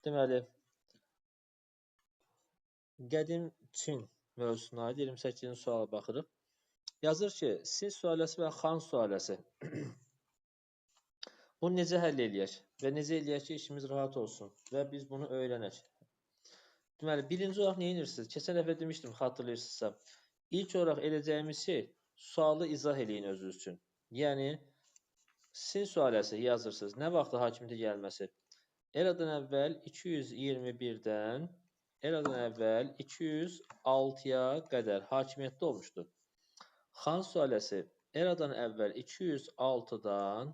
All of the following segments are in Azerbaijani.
Deməli, qədim Çin mövzusuna aid 28-ci suala baxırıq. Yazır ki, Sin sülaləsi və Xan sülaləsi. Bunu necə həll eləyək və necə eləyək ki, işimiz rahat olsun və biz bunu öyrənək. Deməli, birinci olaraq nə edirsiniz? Keçən dəfə demişdim, xatırlayırsınızsa. İlk olaraq edəcəyimiz şey, sualı izah eləyin özünüz üçün. Yəni, Sin sülaləsi yazırsınız. Nə vaxtda hakimiyyətə gəlməsi? Eradan əvvəl 221-dən eradan əvvəl 206-ya qədər hakimiyyətdə olmuşdu. Xan sülaləsi eradan əvvəl 206-dan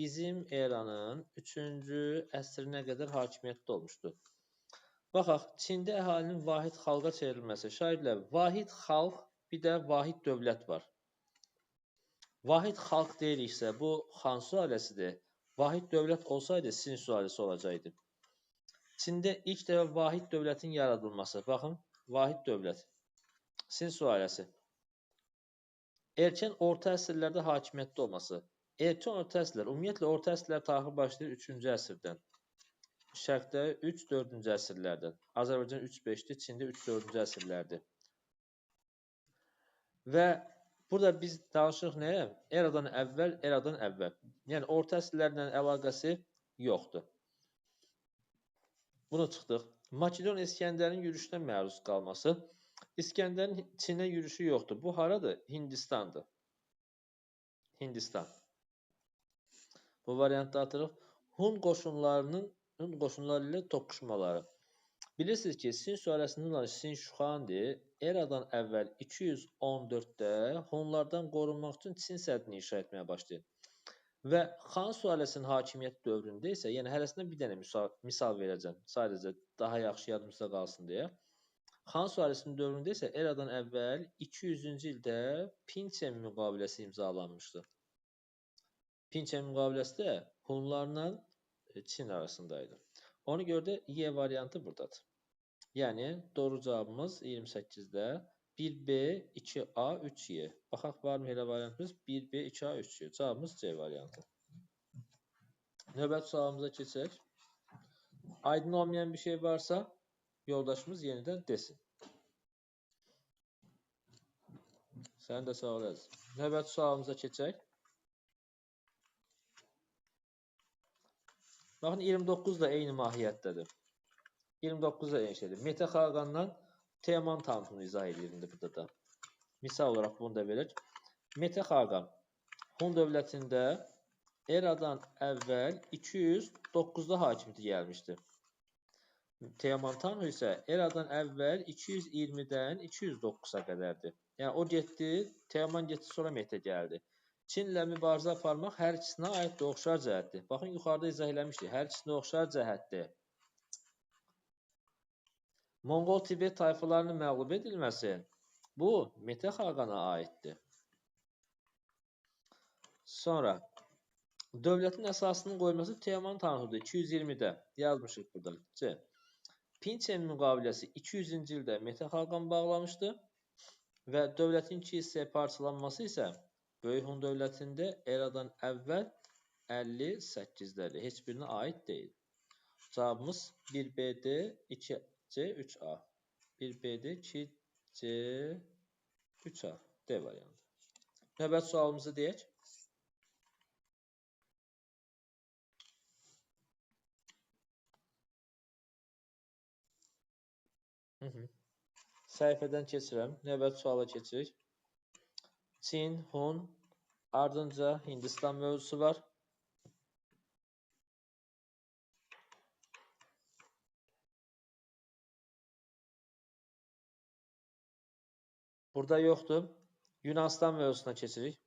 bizim eranın 3-cü əsrinə qədər hakimiyyətdə olmuşdu. Baxaq, Çində əhalinin vahid xalqa çevrilməsi. Şagirdlər, vahid xalq, bir də vahid dövlət var. Vahid xalq deyiriksə, bu Xan sülaləsidir. Vahid dövlət olsaydı, Sin sülaləsi olacaqdı. Çində ilk dəfə vahid dövlətin yaradılması. Baxın, vahid dövlət. Sin sülaləsi. Erkən orta əsrlərdə hakimiyyətdə olması. Erkən orta əsrlər, ümumiyyətlə orta əsrlər tarixi başlayır 3-cü əsrdən. Şərqdə 3-4-cü əsrlərdən. Azərbaycan 3-5-dir, Çində 3-4-cü əsrlərdir. Və burada biz danışırıq nəyə? Eradan əvvəl, eradan əvvəl. Yəni, orta əsrlərlə əlaqəsi yoxdur. Bunu çıxdıq. Makedon İskəndərin yürüşünə məruz qalması. İskəndərin Çinə yürüşü yoxdur. Bu haradır? Hindistandır. Hindistan. Bu variantda atırıq. Hun qoşunları ilə toqquşmaları. Bilirsiniz ki, Sin sülaləsinin adı Sin Şuxandır. Eradan əvvəl 214-də Hunlardan qorunmaq üçün Çin səddini inşa etməyə başlayır. Və Xan sülaləsinin hakimiyyət dövründə isə, yəni hərəsindən bir dənə misal verəcəm, sadəcə daha yaxşı yadımızda qalsın deyə. Xan sülaləsinin dövründə isə eradan əvvəl 200-cü ildə Pinçen müqaviləsi imzalanmışdı. Pinçen müqaviləsi də Hunlarla Çin arasındaydı. Ona görə də Y variantı buradadır. Yəni, doğru cavabımız 28-də 1B, 2A, 3Y. Baxaq, varmı elə variantımız? 1B, 2A, 3Y. Cavabımız C variantı. Növbəti sualımıza keçək. Aydın olmayan bir şey varsa, yoldaşımız yenidən desin. Sən də sağ ol, əziz. Növbəti sualımıza keçək. Baxın, 29 da eyni mahiyyətdədir. 29 da eyni şeydir. Mete Xaqandan Teoman Tanhunu izah edir indi burada da. Misal olaraq bunu da verək. Mete Xaqan Hun dövlətində eradan əvvəl 209-da hakimiyyətə gəlmişdi. Teoman Tanhu isə eradan əvvəl 220-dən 209-a qədərdir. Yəni o getdi, Teoman getdi, sonra Mete gəldi. Çinlə mübarizə aparmaq hər ikisinə aid oxşar cəhətdir. Baxın, yuxarıda izah eləmişdik. Hər ikisinə oxşar cəhətdir. Monqol-Tibet tayfalarının məğlub edilməsi bu Mete Xaqana aiddir. Sonra dövlətin əsasının qoyulması Teoman Tanhudur. 220-də yazmışıq burada. C. Pinçen müqaviləsi 200-cü ildə Mete Xaqan bağlamışdı və dövlətin iki hissəyə parçalanması isə Böyük Hun dövlətində eradan əvvəl 58-dədir. Heç birinə aid deyil. Cavabımız 1BD, 2C, 3A. 1BD, 2C, 3A. D variantı. Növbəti sualımızı deyək. Səhifədən keçirəm. Növbəti suala keçirik. Çin, Hun, ardınca Hindistan mövzusu var. Burada yoxdur. Yunanistan mövzusuna keçirik.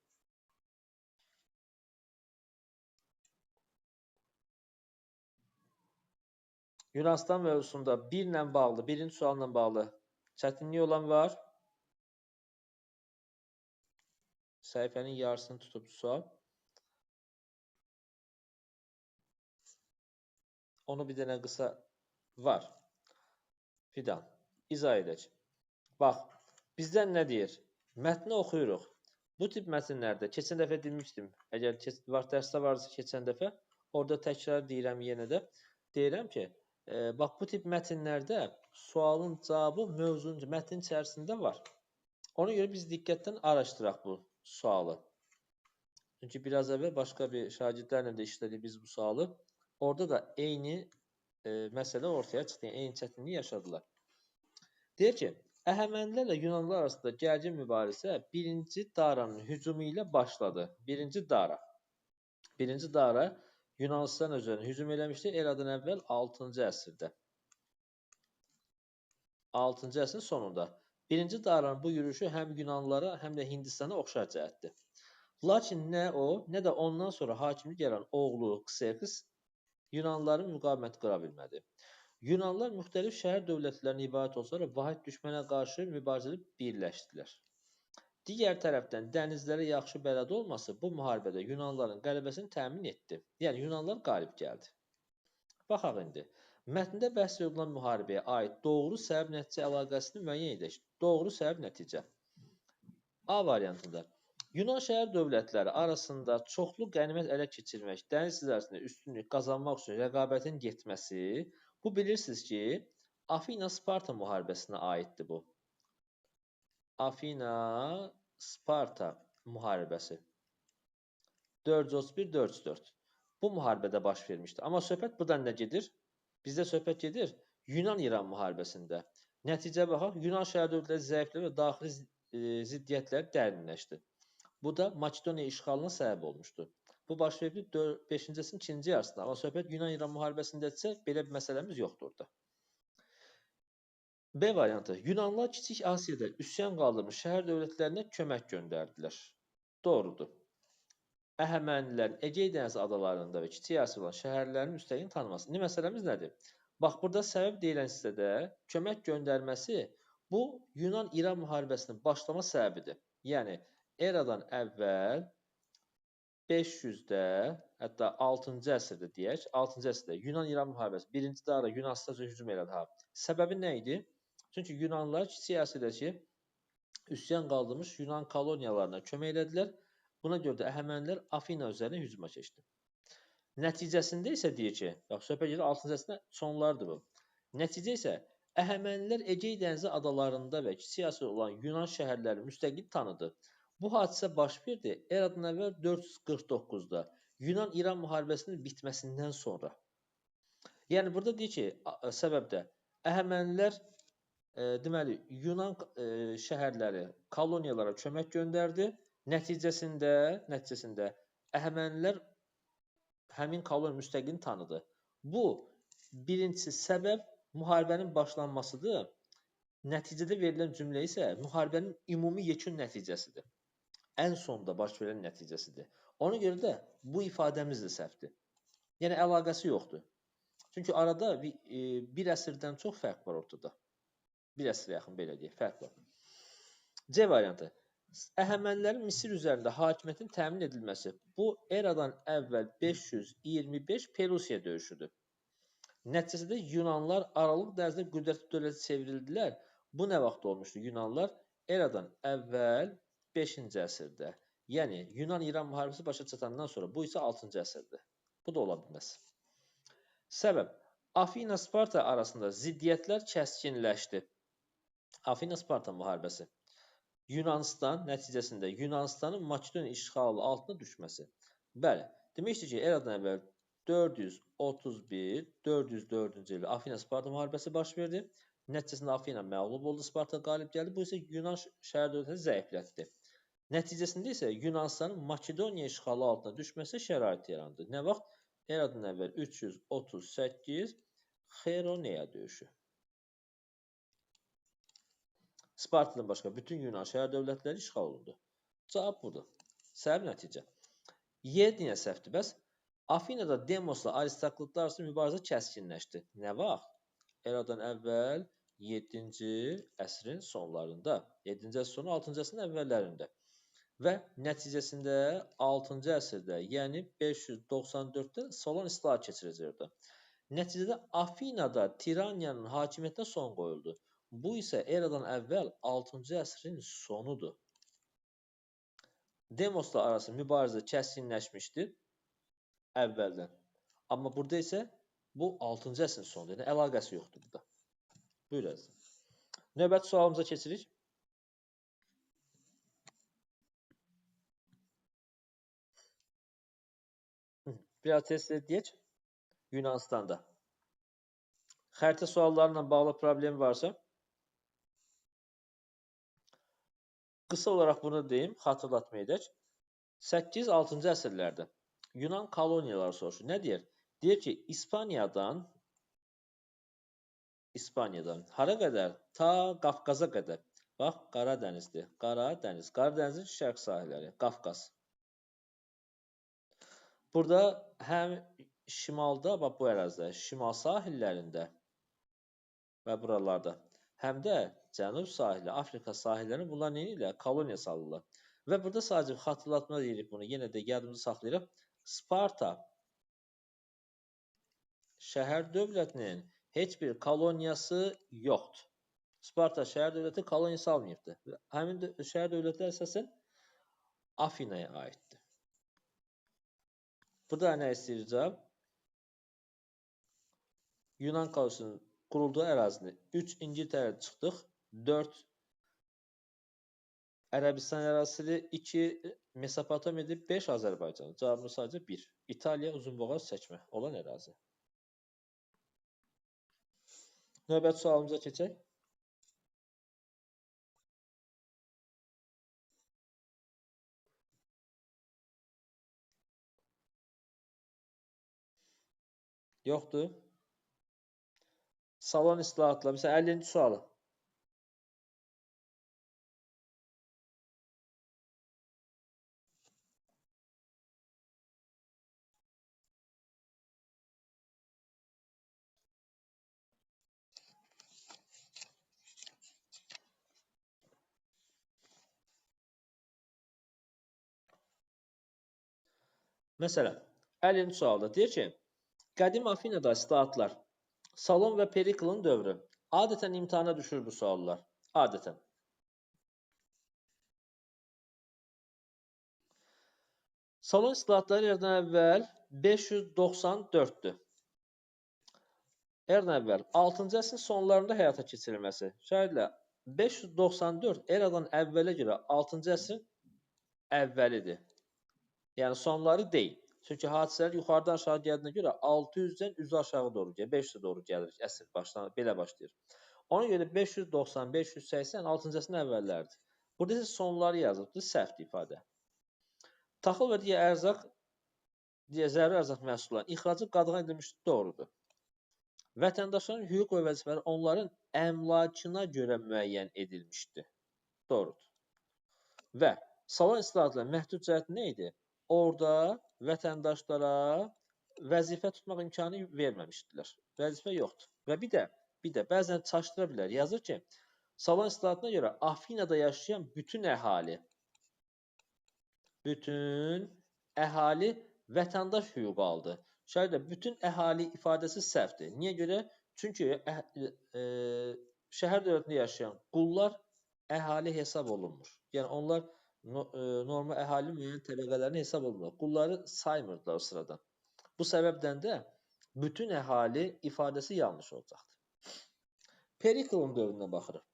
Yunanistan mövzusunda 1-lə bağlı, birinci sualla bağlı çətinlik olan var. Səhifənin yarısını tutub sual. Onu bir dənə qısa var. Fidan. İzah edək. Bax, bizdən nə deyir? Mətni oxuyuruq. Bu tip mətnlərdə keçən dəfə demişdim, əgər var dərsdə varsa keçən dəfə, orada təkrar deyirəm yenə də. Deyirəm ki, Bax, bu tip mətnlərdə sualın cavabı mövzunun mətnin içərisində var. Ona görə biz diqqətdən araşdıraq bu sualı. Çünki biraz əvvəl başqa bir şagirdlərlə də işlədik biz bu sualı. Orada da eyni məsələ ortaya çıxdı, yəni eyni çətinliyi yaşadılar. Deyir ki, Əhəmənilərlə Yunanlılar arasında gərgin mübarizə 1-ci Daranın hücumu ilə başladı. 1-ci Dara. 1-ci Dara Yunanistan üzərinə hücum eləmişdi eradan əvvəl 6-cı əsrdə. 6-cı əsrin sonunda. 1-ci Daranın bu yürüşü həm Yunanlılara, həm də Hindistana oxşar cəhətdir. Lakin nə o, nə də ondan sonra hakimlik gələn oğlu Kserkes Yunanlıların müqaviməti qıra bilmədi. Yunanlılar müxtəlif şəhər dövlətlərinə ibarət olsalar, vahid düşmənə qarşı mübarizədə birləşdilər. Digər tərəfdən dənizlərə yaxşı bələd olması bu müharibədə Yunanlıların qələbəsini təmin etdi. Yəni, Yunanlılar qalib gəldi. Baxaq indi. Mətndə bəhs edilən müharibəyə aid doğru səbəb-nəticə əlaqəsini müəyyən edək. Doğru səbəb-nəticə. A variantında. Yunan şəhər dövlətləri arasında çoxlu qənimət ələ keçirmək, dəniz ticarətində üstünlük qazanmaq üçün rəqabətin getməsi, bu bilirsiniz ki, Afina-Sparta müharibəsinə aiddir bu. Afina-Sparta müharibəsi. 431-404. Bu müharibədə baş vermişdi. Amma söhbət buradan nə gedir? Bizdə söhbət gedir Yunan-İran müharibəsində. Nəticə baxaq, Yunan şəhər dövlətləri zəiflədi və daxili ziddiyyətlər dərinləşdi. Bu da Makedoniya işğalına səbəb olmuşdu. Bu baş verdi 5-ci əsrin ikinci yarısında. Amma söhbət Yunan-İran müharibəsindədirsə, belə bir məsələmiz yoxdur orada. B variantı. Yunanlılar Kiçik Asiyada üsyan qaldırmış şəhər dövlətlərinə kömək göndərdilər. Doğrudur. Əhəmənilərin Egey dənizi adalarında və Kiçik Asiyada olan şəhərlərin müstəqil tanıması. İndi məsələmiz nədir? Bax, burada səbəb deyilən hissədə kömək göndərməsi bu Yunan-İran müharibəsinin başlama səbəbidir. Yəni, eradan əvvəl 500-də, hətta 6-cı əsrdə deyək, 6-cı əsrdə Yunan-İran müharibəsi 1-ci Dara Yunanistana hücum elədi. Ha. Səbəbi nə idi? Çünki Yunanlılar Kiçik Asiyadakı üsyan qaldırmış Yunan koloniyalarına kömək elədilər. Buna görə də Əhəmənilər Afina üzərinə hücuma keçdi. Nəticəsində isə deyir ki, bax, söhbət gedir 6-cı əsrdə sonlardır bu. Nəticə isə Əhəmənilər Egey dənizi adalarında və Kiçik Asiyada olan Yunan şəhərləri müstəqil tanıdı. Bu hadisə baş verdi eradan əvvəl 449-da Yunan-İran müharibəsinin bitməsindən sonra. Yəni, burada deyir ki, səbəbdə Əhəmənilər deməli, Yunan şəhərləri koloniyalara kömək göndərdi. Nəticəsində Əhəmənilər həmin koloniya müstəqilini tanıdı. Bu, birincisi səbəb müharibənin başlanmasıdır. Nəticədə verilən cümlə isə müharibənin ümumi yekun nəticəsidir. Ən sonda baş verən nəticəsidir. Ona görə də bu ifadəmiz də səhvdir. Yəni, əlaqəsi yoxdur. Çünki arada bir əsrdən çox fərq var ortada. Bir əsrə yaxın, belə deyək, fərq var. C variantı. Əhəmənilərin Misir üzərində hakimiyyətin təmin edilməsi. Bu, eradan əvvəl 525 Perusiya döyüşüdür. Nəticədə Yunanlar Aralıq dənizində qüdrətli dövlətə çevrildilər. Bu nə vaxt olmuşdu? Yunanlar eradan əvvəl 5-ci əsrdə. Yəni, Yunan-İran müharibəsi başa çatandan sonra, bu isə 6-cı əsrdir. Bu da ola bilməz. Səbəb, Afina-Sparta arasında ziddiyyətlər kəskinləşdi. Afina-Sparta müharibəsi. Yunanistan nəticəsində Yunanistanın Makedoniya işğalı altına düşməsi. Bəli, demişdi ki, eradan əvvəl 431, 404-cü ildə Afina-Sparta müharibəsi baş verdi. Nəticəsində Afina məğlub oldu, Sparta qalib gəldi. Bu isə Yunan şəhər dövlətini zəiflətdi. Nəticəsində isə Yunanistanın Makedoniya işğalı altına düşməsi şərait yarandı. Nə vaxt? Eradan əvvəl 338 Xeroneya döyüşü. Spartadan başqa bütün Yunan şəhər dövlətləri işğal olundu. Cavab budur. Səbəb nəticə. Y niyə səhvdir? Bəs Afinada Demosla aristokratlar arasında mübarizə kəskinləşdi. Nə vaxt? Eradan əvvəl 7-ci əsrin sonlarında. 7-ci əsrin sonu, 6-cı əsrin əvvəllərində. Və nəticəsində 6-cı əsrdə, yəni 594-də Solon islahat keçirəcək orada. Nəticədə Afinada tiraniyanın hakimiyyətinə son qoyuldu. Bu isə eradan əvvəl 6-cı əsrin sonudur. Demosla arası mübarizə kəskinləşmişdi əvvəldən. Amma burada isə Bu 6-cı əsrin sonudur. Yəni, əlaqəsi yoxdur burada. Buyur əzizim. Növbəti sualımıza keçirik. Biraz tez deyək. Yunanistanda. Xəritə suallarla bağlı problem varsa, qısa olaraq bunu deyim, xatırlatma edək. 8-6-cı əsrlərdə Yunan koloniyaları soruşur. Nə deyir? Deyir ki, İspaniyadan hara qədər? Ta Qafqaza qədər. Bax, Qaradənizdir. Qaradəniz. Qaradənizin şərq sahilləri. Qafqaz. Burada həm şimalda, bax bu ərazidə, şimal sahillərində və buralarda, həm də cənub sahili, Afrika sahillərində bunlar nə edirlər? Koloniya salırlar. Və burada sadəcə xatırlatma deyirik bunu, yenə də yadımızda saxlayırıq. Sparta şəhər dövlətinin heç bir koloniyası yoxdur. Sparta şəhər dövləti koloniya salmayıbdır. Həmin şəhər dövləti əsasən Afinaya aiddir. Burada nə istəyir cavab? Yunan koloniyasının qurulduğu ərazini 3 İngiltərə çıxdıq, 4 Ərəbistan ərazisidir, 2 Mesopotamiyadır, 5 Azərbaycan. Cavabımız sadəcə 1. İtaliya Uzunboğaz çəkmə olan ərazi. Növbəti sualımıza keçək. Yoxdur. Salon islahatları. Məsələn, 50-ci sualı. Məsələn, 50-ci sualda deyir ki, qədim Afinada islahatlar, Salon və Periklın dövrü. Adətən imtahana düşür bu suallar. Adətən. Salon islahatları eradan əvvəl 594-dür. Eradan əvvəl 6-cı əsrin sonlarında həyata keçirilməsi. Şahidlə 594 eradan əvvələ görə 6-cı əsrin əvvəlidir. Yəni sonları deyil. Çünki hadisələr yuxarıdan aşağı gəldiyinə görə 600-dən üzü aşağı doğru gəlir, 500-ə doğru gəlir. Əsr başlanır, belə başlayır. Ona görə 590, 580 6-cı əsrin əvvəlləridir. Burada isə sonları yazılıbdır, səhvdir ifadə. Taxıl və digər ərzaq, digər zəruri ərzaq məhsullarının ixracı qadağan edilmişdir, doğrudur. Vətəndaşların hüquq və vəzifələri onların əmlakına görə müəyyən edilmişdir. Doğrudur. Və salon islahatları məhdud cəhəti nə idi? Orada vətəndaşlara vəzifə tutmaq imkanı verməmişdilər. Vəzifə yoxdur. Və bir də bəzən çaşdıra bilər. Yazır ki, salon islahatına görə Afinada yaşayan bütün əhali vətəndaş hüququ aldı. Şayət bütün əhali ifadəsi səhvdir. Niyə görə? Çünki şəhər dövlətində yaşayan qullar əhali hesab olunmur. Yəni onlar normal əhali müəyyən təbəqələrini hesab olunmur. Qulları saymırdılar o sıradan. Bu səbəbdən də bütün əhali ifadəsi yanlış olacaqdır. Periklın dövrünə baxırıq.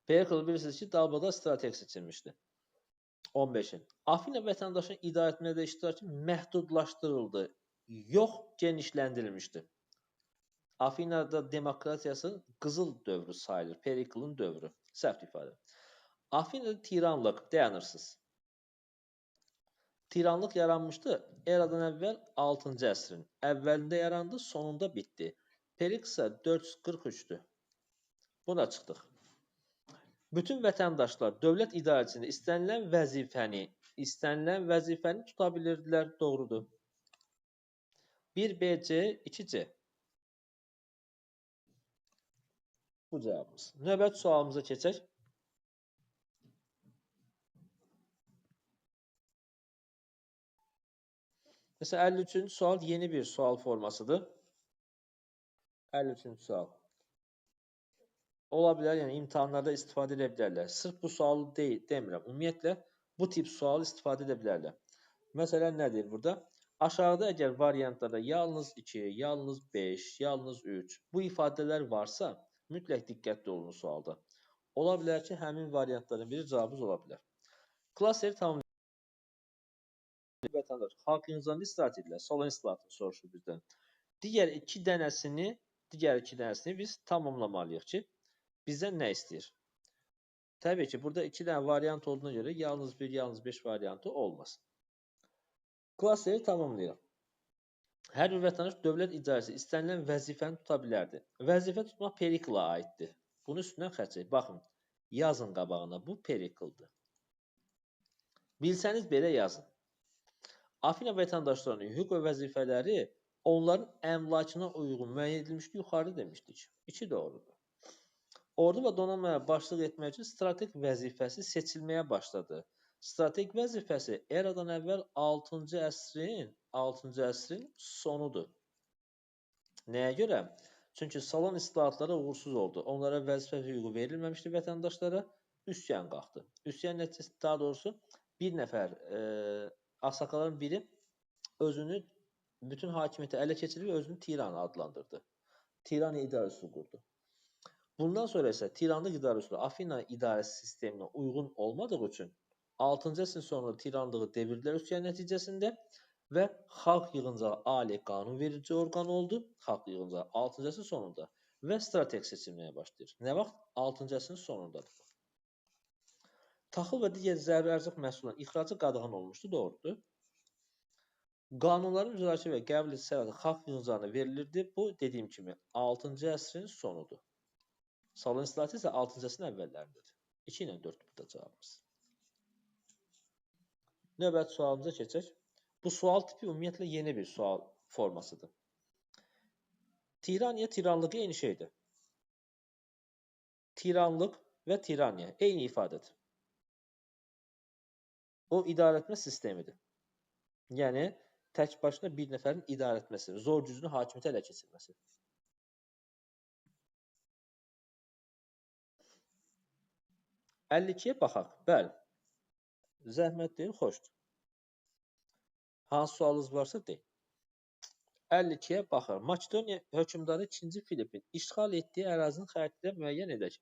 Perikl bilirsiniz ki, dalbadal strateji seçilmişdi. 15-in. Afina vətəndaşının idarə etmədə iştirakı məhdudlaşdırıldı, yox genişləndirilmişdi. Afinada demokratiyasının qızıl dövrü sayılır, Periklın dövrü. Səhv ifadə. Afinada tiranlıq, dayanırsınız. Tiranlıq yaranmışdı eradan əvvəl 6-cı əsrin. Əvvəlində yarandı, sonunda bitdi. Perikl isə 443-dür. Buna çıxdıq. Bütün vətəndaşlar dövlət idarəsində istənilən vəzifəni tuta bilirdilər, doğrudur. 1BC, 2C. Bu cavabımız. Növbəti sualımıza keçək. Məsələn, 53-cü sual yeni bir sual formasıdır. 53-cü sual. Ola bilər, yəni imtahanlarda istifadə edə bilərlər. Sırf bu sualı deyil, demirəm. Ümumiyyətlə, bu tip sualı istifadə edə bilərlər. Məsələn, nədir burada? Aşağıda əgər variantlarda yalnız 2, yalnız 5, yalnız 3 bu ifadələr varsa, mütləq diqqətli olun sualda. Ola bilər ki, həmin variantların biri cavabınız ola bilər. Klasteri tamamlayın. Vətəndaş xalq yığıncağında istirahət edirlər. Salon istilahatını soruşur bizdən. Digər iki dənəsini biz tamamlamalıyıq ki, bizdən nə istəyir? Təbii ki, burada iki dənə variant olduğuna görə yalnız 1, yalnız 5 variantı olmaz. Klasteri tamamlayırıq. Hər bir vətəndaş dövlət idarəsi istənilən vəzifəni tuta bilərdi. Vəzifə tutmaq Perikla aiddir. Bunun üstündən xətt çək. Baxın, yazın qabağına. Bu Perikldir. Bilsəniz belə yazın. Afina vətəndaşlarının hüquq və vəzifələri onların əmlakına uyğun müəyyən edilmişdi, yuxarıda demişdik. 2 doğrudur. Ordu və donanmaya başçılıq etmək üçün strateq vəzifəsi seçilməyə başladı. Strateq vəzifəsi eradan əvvəl 6-cı əsrin sonudur. Nəyə görə? Çünki salon islahatları uğursuz oldu. Onlara vəzifə hüququ verilməmişdi vətəndaşlara. Üsyan qalxdı. Üsyan nəticəsində, daha doğrusu bir nəfər ağsaqqalların biri özünü bütün hakimiyyəti ələ keçirib və özünü tiran adlandırdı. Tiran idarəsi qurdu. Bundan sonra isə tiranlıq idarə üsulu Afina idarəsi sisteminə uyğun olmadığı üçün 6-cı əsrin sonunda tiranlığı devirdilər üsyan nəticəsində və xalq yığıncağı ali qanunverici orqan oldu. Xalq yığıncağı 6-cı əsrin sonunda və strateq seçilməyə başlayır. Nə vaxt? 6-cı əsrin sonundadır. Taxıl və digər zəruri ərzaq məhsullarının ixracı qadağan olmuşdu, doğrudur. Qanunların müzakirə və qəbul edilməsi səbəbi xalq yığıncağına verilirdi. Bu, dediyim kimi, 6-cı əsrin sonudur. Salon islahatı isə 6-cı əsrin əvvəllərindədir. 2 ilə 4 burada cavabımız. Növbəti sualımıza keçək. Bu sual tipi ümumiyyətlə yeni bir sual formasıdır. Tiraniya, tiranlıq eyni şeydir. Tiranlıq və tiraniya eyni ifadədir. O idarə etmə sistemidir. Yəni, tək başına bir nəfərin idarə etməsi, zor gücünü hakimiyyətə ələ keçirməsi. ...52-yə baxaq. Bəli. Zəhmət deyil, xoşdur. Hansı sualınız varsa deyin. 52-yə baxaq. Makedoniya hökmdarı 2-ci Filipin işğal etdiyi ərazinin xəritədə müəyyən edək.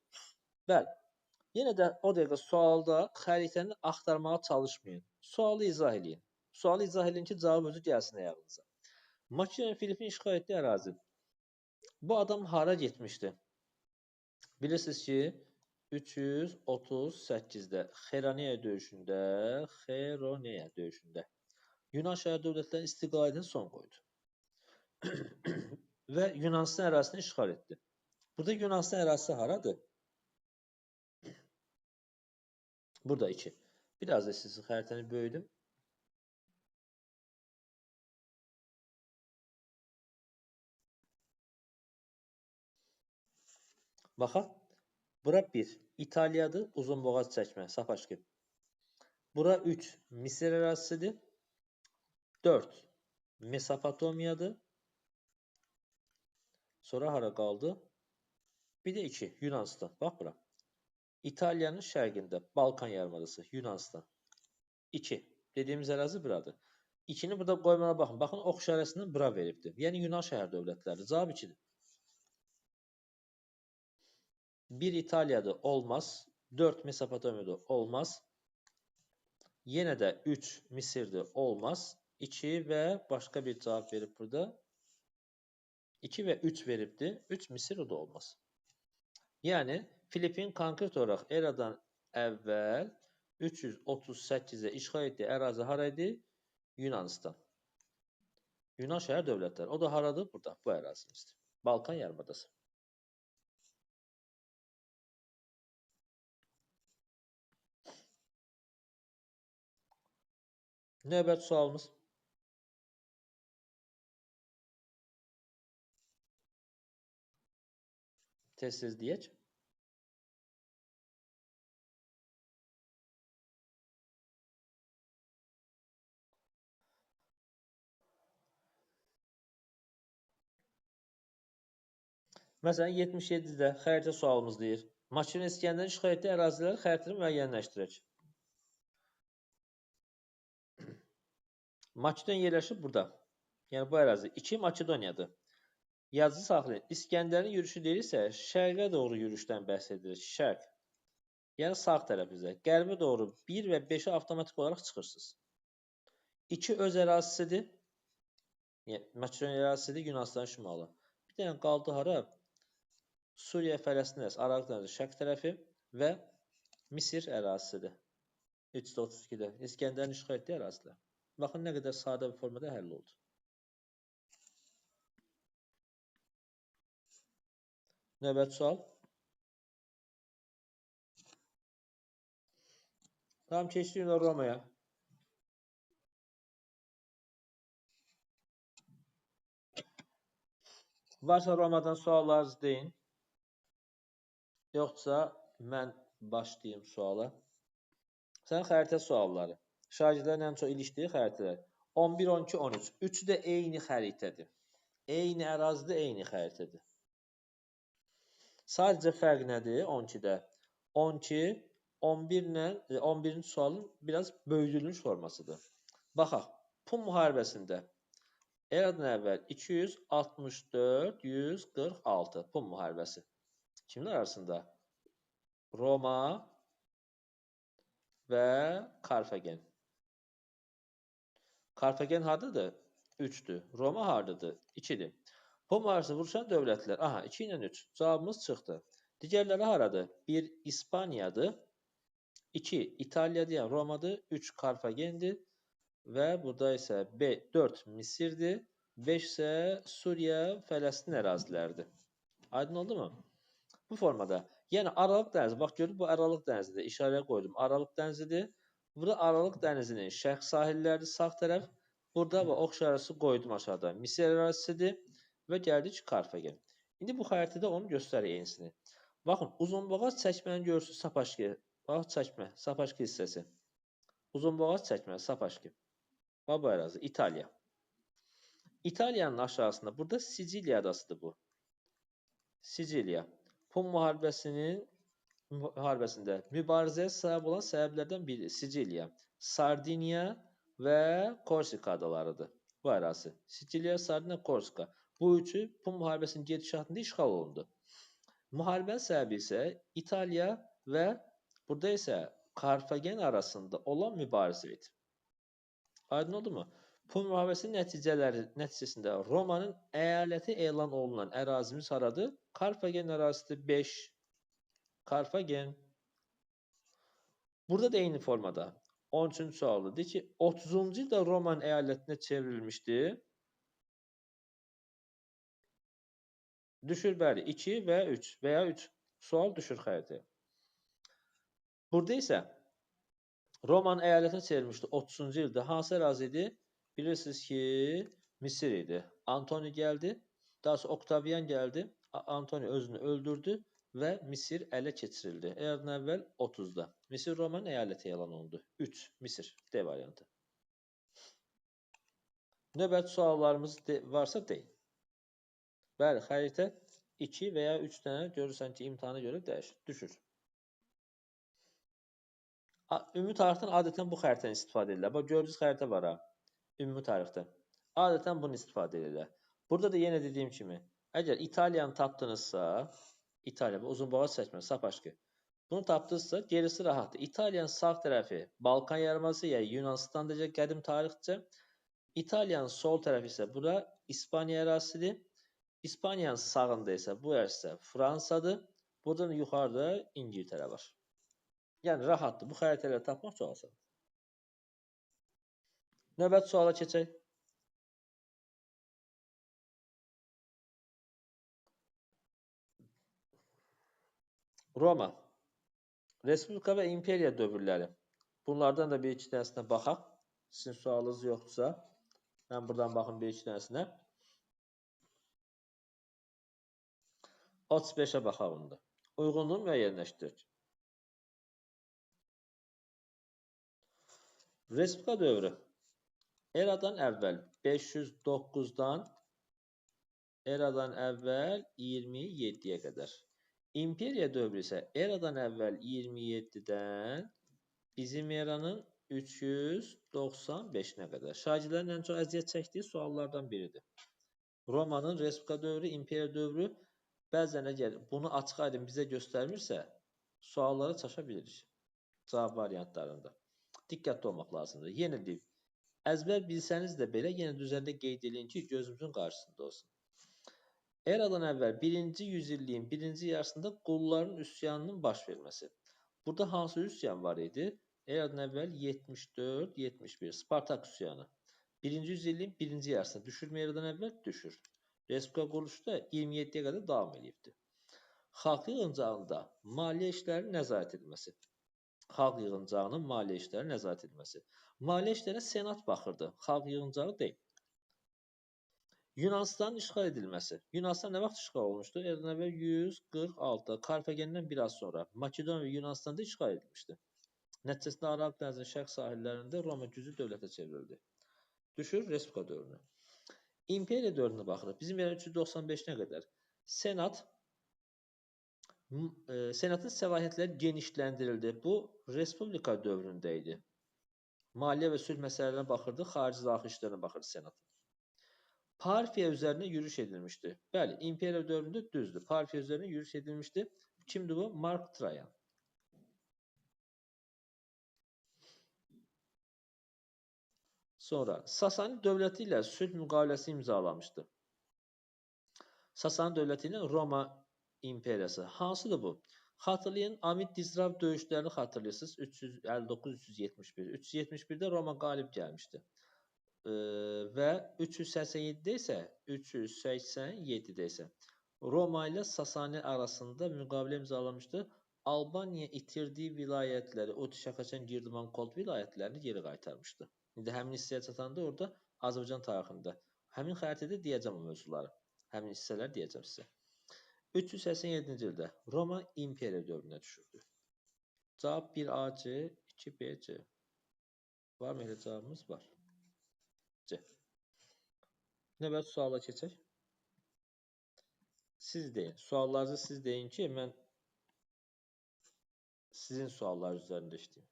Bəli. Yenə də o dəqiqə sualda xəritəni axtarmağa çalışmayın. Sualı izah eləyin. Sualı izah eləyin ki, cavab özü gəlsin ayağınıza. Makedoniya Filipin işğal etdiyi ərazi. Bu adam hara getmişdi? Bilirsiniz ki, 338-də Xeroneya döyüşündə Yunan şəhər dövlətlərinin istiqlaliyyətinə son qoydu. Və Yunanistan ərazisini işğal etdi. Burada Yunanistan ərazisi haradır? Burada 2. Biraz da sizin xəritəni böyüdüm. Baxaq. Bura 1. İtaliyadır. Uzunboğaz çəkmə. Sapaşkı. Bura 3. Misir ərazisidir. 4. Mesopotamiyadır. Sonra hara qaldı? Bir də 2. Yunanistan. Bax bura. İtaliyanın şərqində. Balkan yarımadası. Yunanistan. 2. Dediyimiz ərazi buradır. 2-ni burada qoymana baxın. Baxın, ox işarəsindən bura veribdir. Yəni Yunan şəhər dövlətləri. Cavab 2-dir. 1 İtaliyadır, olmaz. 4 Mesopotamiyada olmaz. Yenə də 3 Misirdir, olmaz. 2 və başqa bir cavab verib burada. 2 və 3 veribdir. 3 Misir, o da olmaz. Yəni, Filipin konkret olaraq eradan əvvəl 338-də işğal etdiyi ərazi hara idi? Yunanistan. Yunan şəhər dövlətləri. O da haradır? Burada, bu ərazimizdir. Balkan yarımadası. Növbəti sualımız. Tez-tez deyək. Məsələn, 77-də xəritə sualımız deyir. Makedoniya İsgəndərin işğal etdiyi əraziləri xəritədə müəyyənləşdirək. Makedoniya yerləşir burada. Yəni bu ərazi. 2 Makedoniyadır. Yazıcı saxlayın. İsgəndərin yürüşü deyirsə, şərqə doğru yürüşdən bəhs edirik. Şərq. Yəni sağ tərəfimizdə. Qərbə doğru 1 və 5-ə avtomatik olaraq çıxırsınız. 2 öz ərazisidir. Yəni, Makedoniya ərazisidir, Yunanistanın şimalı. Bir dənə qaldı hara? Suriya, Fələstin ərazisi, Aralıq dənizi şərq tərəfi və Misir ərazisidir. 332-də. İsgəndərin işğal etdiyi ərazilər. Baxın, nə qədər sadə bir formada həll oldu. Növbəti sual. Tamam, keçdik Romaya. Varsa Romadan suallarınızı deyin. Yoxsa mən başlayayım suala. Sən xəritə sualları. Şagirdlərin ən çox ilişdiyi xəritələr. 11, 12, 13. Üçü də eyni xəritədir. Eyni ərazidə eyni xəritədir. Sadəcə fərq nədir 12-də? 12, 11 ilə 11-ci sualın biraz böyüdülmüş formasıdır. Baxaq, Pun müharibəsində eradan əvvəl 264, 146 Pun müharibəsi. Kimin arasında? Roma və Karfagen. Karfagen hardadır? 3-dür. Roma hardadır? 2-dir. Pun müharibəsi vuruşan dövlətlər. Aha, 2 ilə 3. Cavabımız çıxdı. Digərləri haradır? 1 İspaniyadır. 2 İtaliyadır, yəni Romadır. 3 Karfagendir. Və burada isə 4 Misirdir. 5 isə Suriya, Fələstin əraziləridir. Aydın oldu mu? Bu formada. Yəni Aralıq dənizi. Bax, görün, bu Aralıq dənizidir. İşarəyə qoydum. Aralıq dənizidir. Burada Aralıq dənizinin şərq sahilləridir, sağ tərəf. Burada və ox işarəsi qoydum aşağıda. Misir ərazisidir və gəldik Karfagen. İndi bu xəritədə onu göstərir eynisini. Baxın, uzunboğaz çəkməni görürsünüz, Sapaşki. Bax, çəkmə, Sapaşki hissəsi. Uzunboğaz çəkmə, Sapaşki. Bax, bu ərazi, İtaliya. İtaliyanın aşağısında, burada Siciliya adasıdır bu. Siciliya. Pun müharibəsində mübarizəyə səbəb olan səbəblərdən biri Siciliya, Sardiniya və Korsika adalarıdır. Bu ərazi. Siciliya, Sardiniya, Korsika. Bu üçü Pun müharibəsinin gedişatında işğal olundu. Müharibənin səbəbi isə İtaliya və burada isə Karfagen arasında olan mübarizə idi. Aydın oldu mu? Pun müharibəsinin nəticəsində Romanın əyaləti elan olunan ərazimiz haradır? Karfagen ərazisidir 5. Karfagen. Burada da eyni formada. 13-cü sualdır. Deyir ki, 30-cu ildə Roman əyalətinə çevrilmişdi. Düşür, bəli, 2 və 3 və ya 3 sual düşür xəritəyə. Burada isə Roman əyalətinə çevrilmişdi 30-cu ildə. Hansı ərazi idi? Bilirsiniz ki, Misir idi. Antoni gəldi, daha sonra Oktavian gəldi. Antoni özünü öldürdü və Misir ələ keçirildi. Eradan əvvəl 30-da. Misir Roman əyaləti elan olundu. 3. Misir. D variantı. Növbəti suallarımız varsa deyin. Bəli, xəritə 2 və ya 3 dənə görürsən ki, imtahana görə dəyişir, düşür. Ümumi tarixdən adətən bu xəritədən istifadə edirlər. Bax, gördüyünüz xəritə var ha, ümumi tarixdə. Adətən bunu istifadə edirlər. Burada da yenə dediyim kimi, əgər İtaliyanı tapdınızsa, İtaliya, bu uzunboğaz çəkmə, Sapaşki. Bunu tapdınızsa, gerisi rahatdır. İtaliyanın sağ tərəfi Balkan yarımadası, yəni Yunanistan deyəcək qədim tarixcə. İtaliyanın sol tərəfi isə bura İspaniya ərazisidir. İspaniyanın sağında isə bu ərazisi Fransadır. Buradan yuxarıda İngiltərə var. Yəni rahatdır. Bu xəritələri tapmaq çox asandır. Növbəti suala keçək. Roma, Respublika və İmperiya dövrləri. Bunlardan da bir iki dənəsinə baxaq. Sizin sualınız yoxdursa, mən buradan baxım bir iki dənəsinə. 35-ə baxaq onda. Uyğunluğu müəyyənləşdirir. Respublika dövrü. Eradan əvvəl 509-dan eradan əvvəl 27-yə qədər. İmperiya dövrü isə eradan əvvəl 27-dən bizim eranın 395-nə qədər. Şagirdlərin ən çox əziyyət çəkdiyi suallardan biridir. Romanın Respublika dövrü, imperiya dövrü bəzən əgər bunu açıq-aydın bizə göstərmirsə, suallara çaşa bilirik cavab variantlarında. Diqqətli olmaq lazımdır. Yenə deyim, əzbər bilsəniz də belə, yenə də üzərində qeyd edin ki, gözümüzün qarşısında olsun. Eradan əvvəl 1-ci yüzilliyin birinci yarısında qulların üsyanının baş verməsi. Burada hansı üsyan var idi? Eradan əvvəl 74-71 Spartak üsyanı. 1-ci yüzilliyin birinci yarısında düşürmü eradan əvvəl? Düşür. Respublika quruluşu da 27-yə qədər davam edibdir. Xalq yığıncağında maliyyə işlərinin nəzarət edilməsi. Xalq yığıncağının maliyyə işləri nəzarət edilməsi. Maliyyə işlərinə senat baxırdı, xalq yığıncağı deyil. Yunanistanın işğal edilməsi. Yunanistan nə vaxt işğal olmuşdu? Eradan əvvəl 146-da, Karfagendən biraz sonra Makedoniya və Yunanistanda işğal edilmişdi. Nəticəsində Aralıq dənizinin şərq sahillərində Roma güclü dövlətə çevrildi. Düşür Respublika dövrünə. İmperiya dövrünə baxırıq. Bizim yəni 395-nə qədər Senatın səlahiyyətləri genişləndirildi. Bu, Respublika dövründə idi. Maliyyə və sülh məsələlərinə baxırdı, xarici daxili işlərinə baxırdı Senat. Parfiya üzərinə yürüş edilmişdi. Bəli, imperiya dövründə düzdür. Parfiya üzərinə yürüş edilmişdi. Kimdir bu? Mark Trayan. Sonra Sasani dövləti ilə sülh müqaviləsi imzalamışdı. Sasani dövləti ilə Roma imperiyası. Hansıdır bu? Xatırlayın, Amid Dizrav döyüşlərini xatırlayırsınız. 359-371. 371-də Roma qalib gəlmişdi. Və 387-də isə 387-də isə Roma ilə Sasani arasında müqavilə imzalamışdı. Albaniya itirdiyi vilayətləri, o Şəxəçən, Girdiman, Kolt vilayətlərini geri qaytarmışdı. İndi həmin hissəyə çatanda orada Azərbaycan tarixində həmin xəritədə deyəcəm o mövzuları. Həmin hissələri deyəcəm sizə. 387-ci ildə Roma imperiya dövrünə düşürdü. Cavab 1AC, 2BC. Var mı elə cavabımız? Var. C. Növbəti suala keçək. Siz deyin. Suallarınızı siz deyin ki, mən sizin suallar üzərində işləyim.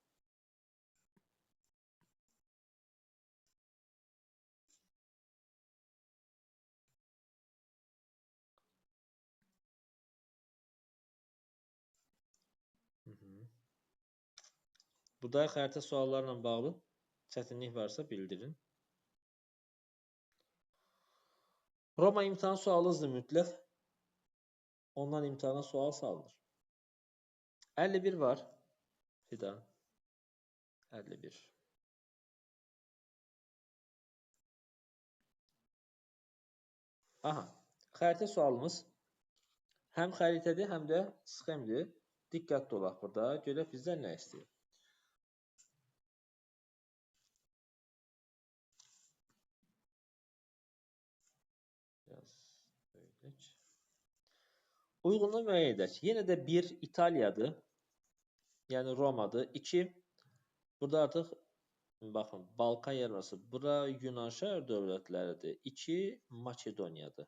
Bu da xəritə suallarla bağlı çətinlik varsa bildirin. Roma imtahan sualınızdır mütləq. Ondan imtahana sual salınır. 51 var. Fidan. 51. Aha. Xəritə sualımız həm xəritədir, həm də sxemdir. Diqqətli olaq burada. Görək bizdən nə istəyir. Biraz böyüdək. Uyğunluğu müəyyən edək. Yenə də 1 İtaliyadır. Yəni Romadır. 2 burada artıq baxın Balkan yarımadası. Bura Yunan şəhər dövlətləridir. 2 Makedoniyadır.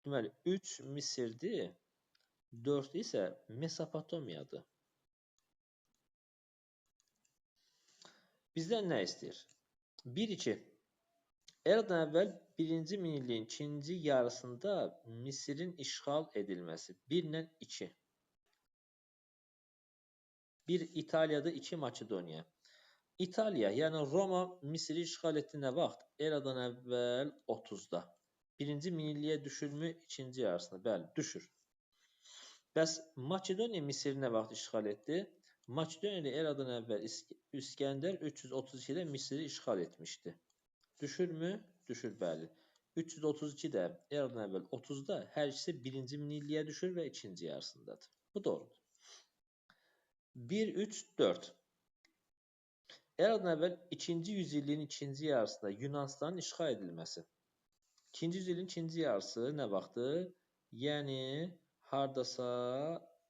Deməli 3 Misirdir. 4 isə Mesopotamiyadır. Bizdən nə istəyir? 1-2. Eradan əvvəl 1-ci minilliyin ikinci yarısında Misirin işğal edilməsi. 1 ilə 2. 1 İtaliyada, 2 Makedoniya. İtaliya, yəni Roma Misiri işğal etdi nə vaxt? Eradan əvvəl 30-da. 1-ci minilliyə düşürmü ikinci yarısında? Bəli, düşür. Bəs Makedoniya Misiri nə vaxt işğal etdi? Makedoniya ilə eradan əvvəl İskəndər 332-də Misiri işğal etmişdi. Düşürmü? Düşür, bəli. 332-də eradan əvvəl 30-da hər ikisi 1-ci minilliyə düşür və ikinci yarısındadır. Bu doğrudur. 1, 3, 4. Eradan əvvəl 2-ci yüzilliyin ikinci yarısında Yunanistanın işğal edilməsi. 2-ci yüzilliyin ikinci yarısı nə vaxtdır? Yəni hardasa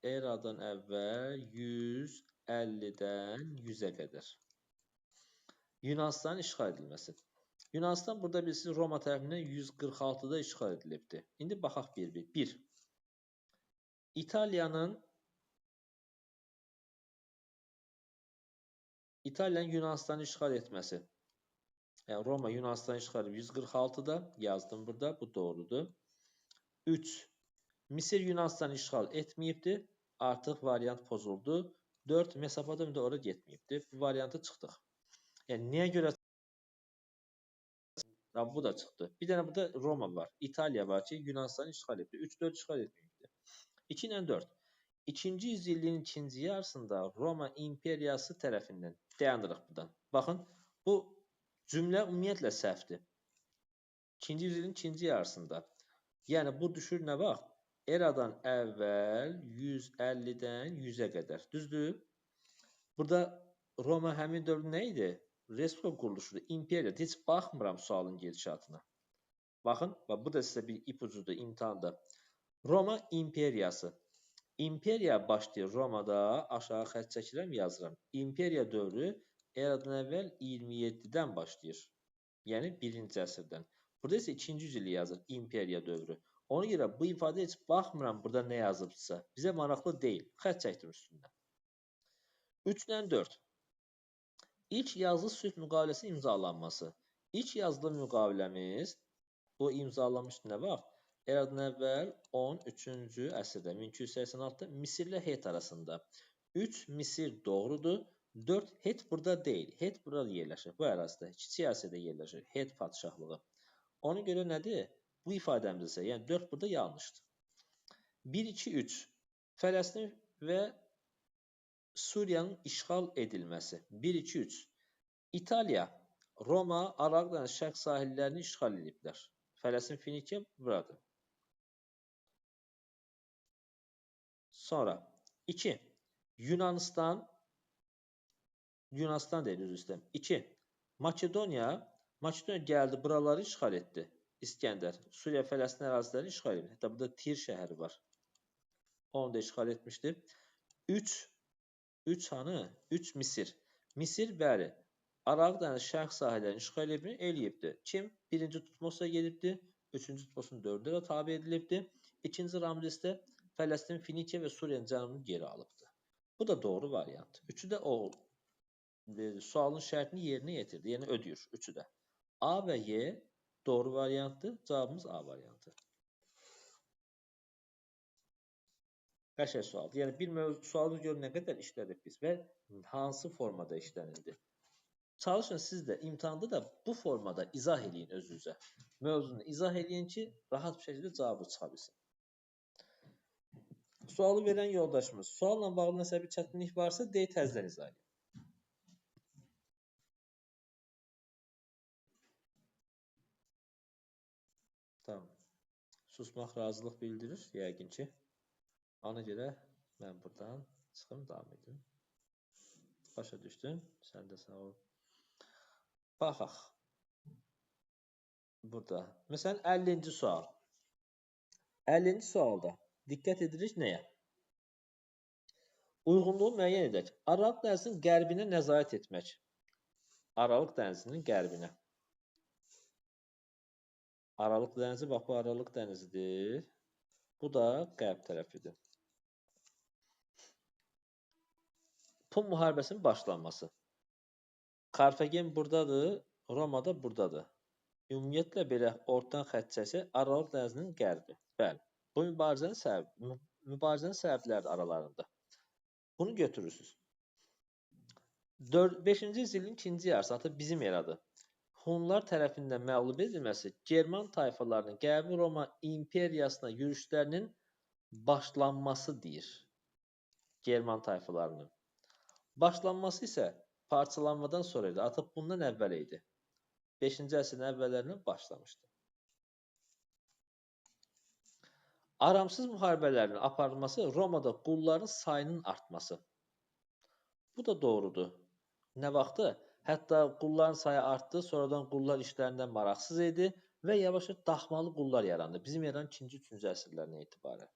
eradan əvvəl 150-dən 100-ə qədər. Yunanistanın işğal edilməsi. Yunanistan burada bilirsiniz Roma tərəfindən 146-da işğal edilibdir. İndi baxaq bir-bir. 1. İtaliyanın İtaliyanın Yunanistanı işğal etməsi. Yəni Roma Yunanistanı işğal edib 146-da, yazdım burada, bu doğrudur. 3. Misir Yunanistanı işğal etməyibdir, artıq variant pozuldu. 4. Mesopotamiyada ora getməyibdir. Bu variantı çıxdıq. Yəni niyə görə? Bu da çıxdı. Bir dənə burada Roma var, İtaliya var ki, Yunanistanı işğal etdi. 3, 4 işğal etməyibdir. 2 ilə 4. 2-ci yüzilliyin ikinci yarısında Roma imperiyası tərəfindən dayanırıq buradan. Baxın, bu cümlə ümumiyyətlə səhvdir. 2-ci yüzilliyin ikinci yarısında. Yəni bu düşür nə vaxt? Eradan əvvəl 150-dən 100-ə qədər. Düzdür? Burada Roma həmin dövrdə nə idi? Respublika quruluşudur, imperiya. Heç baxmıram sualın gedişatına. Baxın, bax, bu da sizə bir ipucudur imtahanda. Roma imperiyası. İmperiya başlayır Romada, aşağı xətt çəkirəm, yazıram. İmperiya dövrü eradan əvvəl 27-dən başlayır. Yəni 1-ci əsrdən. Burada isə 2-ci yüzillik yazır imperiya dövrü. Ona görə bu ifadə heç baxmıram burada nə yazıbsa. Bizə maraqlı deyil. Xətt çəkdim üstündən. 3 ilə 4. İlk yazılı sülh müqaviləsi imzalanması. İlk yazılı müqaviləmiz bu imzalanmışdı nə vaxt? Eradan əvvəl 13-cü əsrdə 1286-da Misirlə Het arasında. 3 Misir doğrudur. 4 Het burada deyil. Het burada yerləşir. Bu ərazidə, Kiçik Asiyada yerləşir. Het padşahlığı. Ona görə nədir? Bu ifadəmiz isə, yəni 4 burada yanlışdır. 1, 2, 3. Fələstin və Suriyanın işğal edilməsi. 1, 2, 3. İtaliya, Roma, Aralıq dənizi şərq sahillərini işğal ediblər. Fələstin, Finikiya buradır. Sonra 2. Yunanistan, Yunanistan deyil, üzr istəyirəm. 2. Makedoniya, Makedoniya gəldi, buraları işğal etdi. İskəndər, Suriya, Fələstin ərazilərini işğal etdi. Hətta burada Tir şəhəri var. Onu da işğal etmişdi. 3, 3 hanı? 3 Misir. Misir, bəli, Aralıq dənizi şərq sahillərini işğal eləyibdi. Kim? 1-ci Tutmosa gedibdi. 3-cü Tutmosun 4-də də tabe edilibdi. 2-ci Ramzes də Fələstin, Finikiya və Suriyanın cənubunu geri alıbdı. Bu da doğru variant. Üçü də o sualın şərtini yerinə yetirdi. Yəni ödəyir üçü də. A və Y doğru variantdır. Cavabımız A variantı. Qəşəng sualdır. Yəni bir mövzu sualını görün nə qədər işlədik biz və hansı formada işlənildi. Çalışın siz də imtahanda da bu formada izah eləyin özünüzə. Mövzunu izah eləyin ki, rahat bir şəkildə cavabı çıxa bilsin. Sualı verən yoldaşımız, sualla bağlı nəsə bir çətinlik varsa, deyə təzədən izah edin. Tamam. Susmaq razılıq bildirir, yəqin ki. Ona görə mən buradan çıxım, davam edim. Başa düşdün? Sən də sağ ol. Baxaq. Burada. Məsələn, 50-ci sual. 50-ci sualda diqqət edirik nəyə? Uyğunluğu müəyyən edək. Aralıq dənizinin qərbinə nəzarət etmək. Aralıq dənizinin qərbinə. Aralıq dənizi, bax bu Aralıq dənizidir. Bu da qərb tərəfidir. Pun müharibəsinin başlanması. Karfagen buradadır, Roma da buradadır. Ümumiyyətlə belə ortadan xətt çəksək, Aralıq dənizinin qərbi. Bəli. Bu mübarizənin səbəbi, mübarizənin səbəbləri aralarında. Bunu götürürsünüz. 5-ci yüzyılın ikinci yarısı, artıq bizim eradır. Hunlar tərəfindən məğlub edilməsi German tayfalarının Qərbi Roma imperiyasına yürüşlərinin başlanması deyir. German tayfalarının. Başlanması isə parçalanmadan sonra idi. Artıq bundan əvvəl idi. 5-ci əsrin əvvəllərindən başlamışdı. Aramsız müharibələrin aparılması Romada qulların sayının artması. Bu da doğrudur. Nə vaxtı? Hətta qulların sayı artdı, sonradan qullar işlərindən maraqsız idi və yavaş-yavaş daxmalı qullar yarandı. Bizim eranın 2-ci, 3-cü əsrlərinə etibarən.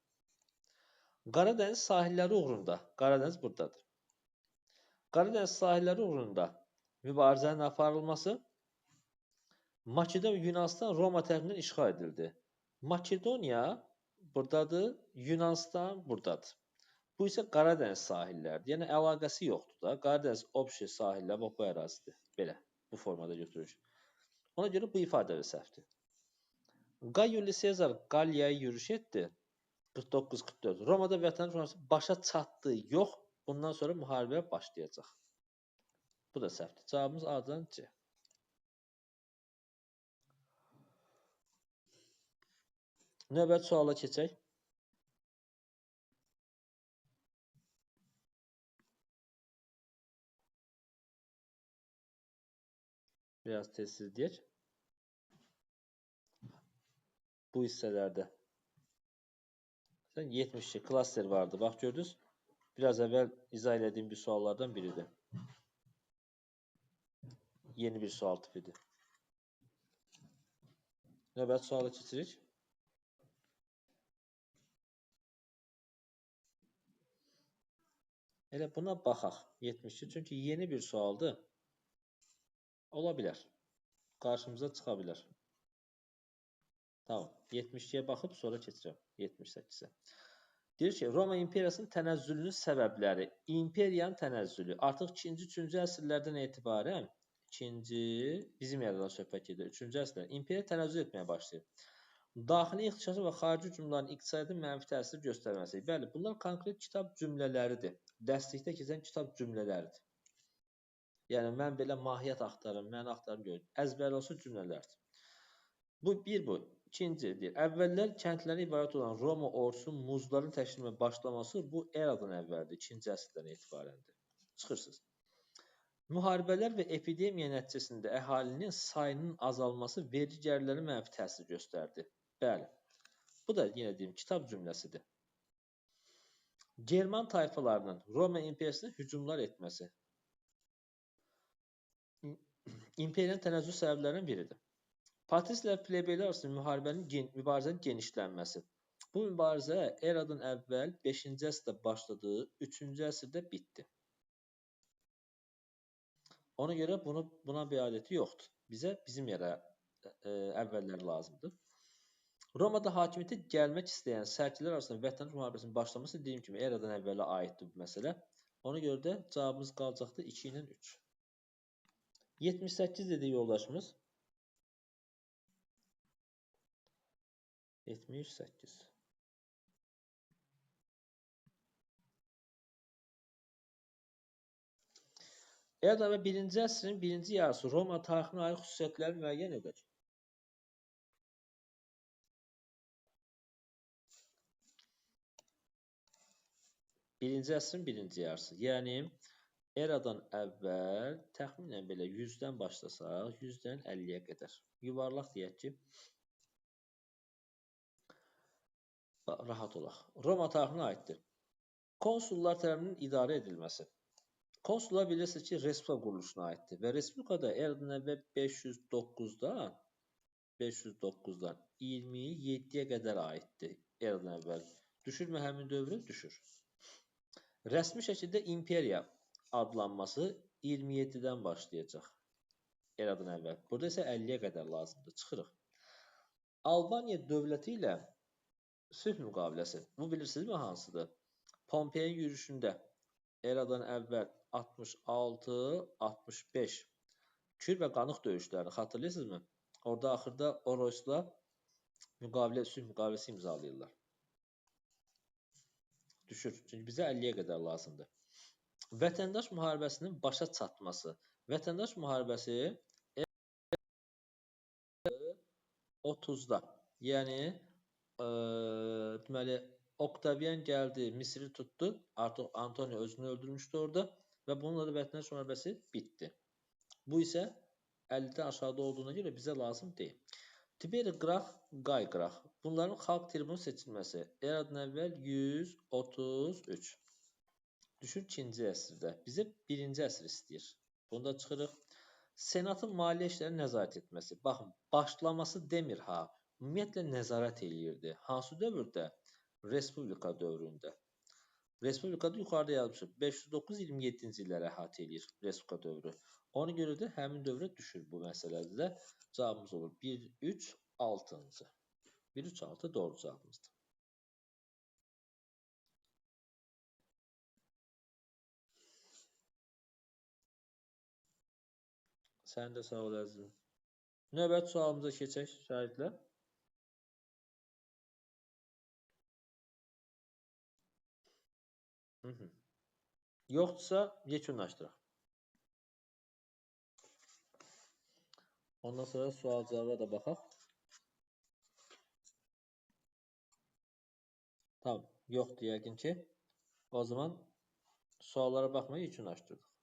Qaradəniz sahilləri uğrunda, Qaradəniz buradadır. Qaradəniz sahilləri uğrunda mübarizənin aparılması Makedoniya və Yunanistan Roma tərəfindən işğal edildi. Makedoniya buradadır, Yunanistan buradadır. Bu isə Qaradəniz sahilləridir. Yəni, əlaqəsi yoxdur da. Qaradəniz obşi sahillər, bax, bu ərazidir. Belə, bu formada götürürük. Ona görə bu ifadə də səhvdir. Qay Yuli Sezar Qalliyaya yürüş etdi. 49-44. Romada vətəndaş müharibəsi başa çatdı. Yox, bundan sonra müharibə başlayacaq. Bu da səhvdir. Cavabımız A-dan C. Növbəti suala keçək. Biraz tez-tez deyək. Bu hissələrdə. 72 klaster vardı. Bax, gördünüz. Biraz əvvəl izah elədiyim bir suallardan biridir. Yeni bir sual tipidir. Növbəti suala keçirik. Elə buna baxaq. 72. Çünki yeni bir sualdır. Ola bilər. Qarşımıza çıxa bilər. Tamam. 72-yə baxıb sonra keçirəm. 78-ə. Deyir ki, Roma imperiyasının tənəzzülünün səbəbləri. İmperiyanın tənəzzülü. Artıq 2-ci, 3-cü əsrlərdən etibarən 2-ci, bizim yaradan söhbət gedir, 3-cü əsrlər imperiya tənəzzül etməyə başlayır. Daxili ixtişaşı və xarici hücumların iqtisadiyyata mənfi təsir göstərməsi. Bəli, bunlar konkret kitab cümlələridir. Dərslikdə keçən kitab cümlələridir. Yəni, mən belə mahiyyət axtarım, məna axtarım görürüm. Əzbər olsun cümlələrdir. Bu, bir bu. İkinci deyir, əvvəllər kəndlərə ibarət olan Roma ordusunun muzların təşkilinə başlaması bu eradan əvvəldir, 2-ci əsrdən etibarəndir. Çıxırsınız. Müharibələr və epidemiya nəticəsində əhalinin sayının azalması vergi gəlirlərinə mənfi təsir göstərdi. Bəli. Bu da yenə deyim, kitab cümləsidir. German tayfalarının Roma imperiyasına hücumlar etməsi imperiyanın tənəzzül səbəblərindən biridir. Patrislər plebeylər arasında mübarizənin genişlənməsi. Bu mübarizə eradan əvvəl 5-ci əsrdə başladı, 3-cü əsrdə bitdi. Ona görə buna bir adəti yoxdur. Bizə bizim yerə əvvəllər lazımdır. Romada hakimiyyətə gəlmək istəyən sərkilər arasında vətəndaş müharibəsinin başlaması dediyim kimi eradan əvvələ aiddir bu məsələ. Ona görə də cavabımız qalacaqdır 2 ilə 3. 78 dedi yoldaşımız. 78. Eradan əvvəl 1-ci əsrin birinci yarısı Roma tarixinə aid xüsusiyyətləri müəyyən edər. Birinci əsrin birinci yarısı. Yəni, eradan əvvəl təxminən belə 100-dən başlasaq, 100-dən 50-yə qədər. Yuvarlaq deyək ki, rahat olaq. Roma tarixinə aiddir. Konsullar tərəfindən idarə edilməsi. Konsullar bilirsiniz ki, Respublika quruluşuna aiddir və Respublikada eradan əvvəl 509-dan 27-yə qədər aiddir eradan əvvəl. Düşürmü həmin dövrü? Düşür. Rəsmi şəkildə imperiya adlanması 27-dən başlayacaq eradan əvvəl. Burada isə 50-yə qədər lazımdır. Çıxırıq. Albaniya dövləti ilə sülh müqaviləsi. Bu bilirsinizmi hansıdır? Pompeyin yürüşündə eradan əvvəl 66-65 Kür və Qanıq döyüşlərini xatırlayırsınızmı? Orada axırda Orosla sülh müqaviləsi imzalayırlar. Düşür. Çünki bizə 50-yə qədər lazımdır. Vətəndaş müharibəsinin başa çatması. Vətəndaş müharibəsi 30-da. Yəni, deməli, Oktavian gəldi, Misri tutdu. Artıq Antonio özünü öldürmüşdü orada və bununla da vətəndaş müharibəsi bitdi. Bu isə 50-dən aşağıda olduğuna görə bizə lazım deyil. Tiberi Qrax, Qay Qrax. Bunların xalq tribunu seçilməsi. Eradan əvvəl 133. Düşür 2-ci əsrdə. Bizə 1-ci əsr istəyir. Bunu da çıxırıq. Senatın maliyyə işlərini nəzarət etməsi. Baxın, başlaması demir ha. Ümumiyyətlə nəzarət eləyirdi. Hansı dövrdə? Respublika dövründə. Respublikada yuxarıda yazmışıq. 509-27-ci illəri əhatə eləyir Respublika dövrü. Ona görə də həmin dövrə düşür bu məsələdə də. Cavabımız olur 1, 3, 6-cı. 1, 3, 6 doğru cavabımızdır. Sən də sağ ol əzizim. Növbəti sualımıza keçək şagirdlər. Hı -hı. Yoxdursa yekunlaşdıraq. Ondan sonra sual-cavaba da baxaq. Tamam, yoxdur yəqin ki. O zaman suallara baxmayı yekunlaşdırdıq.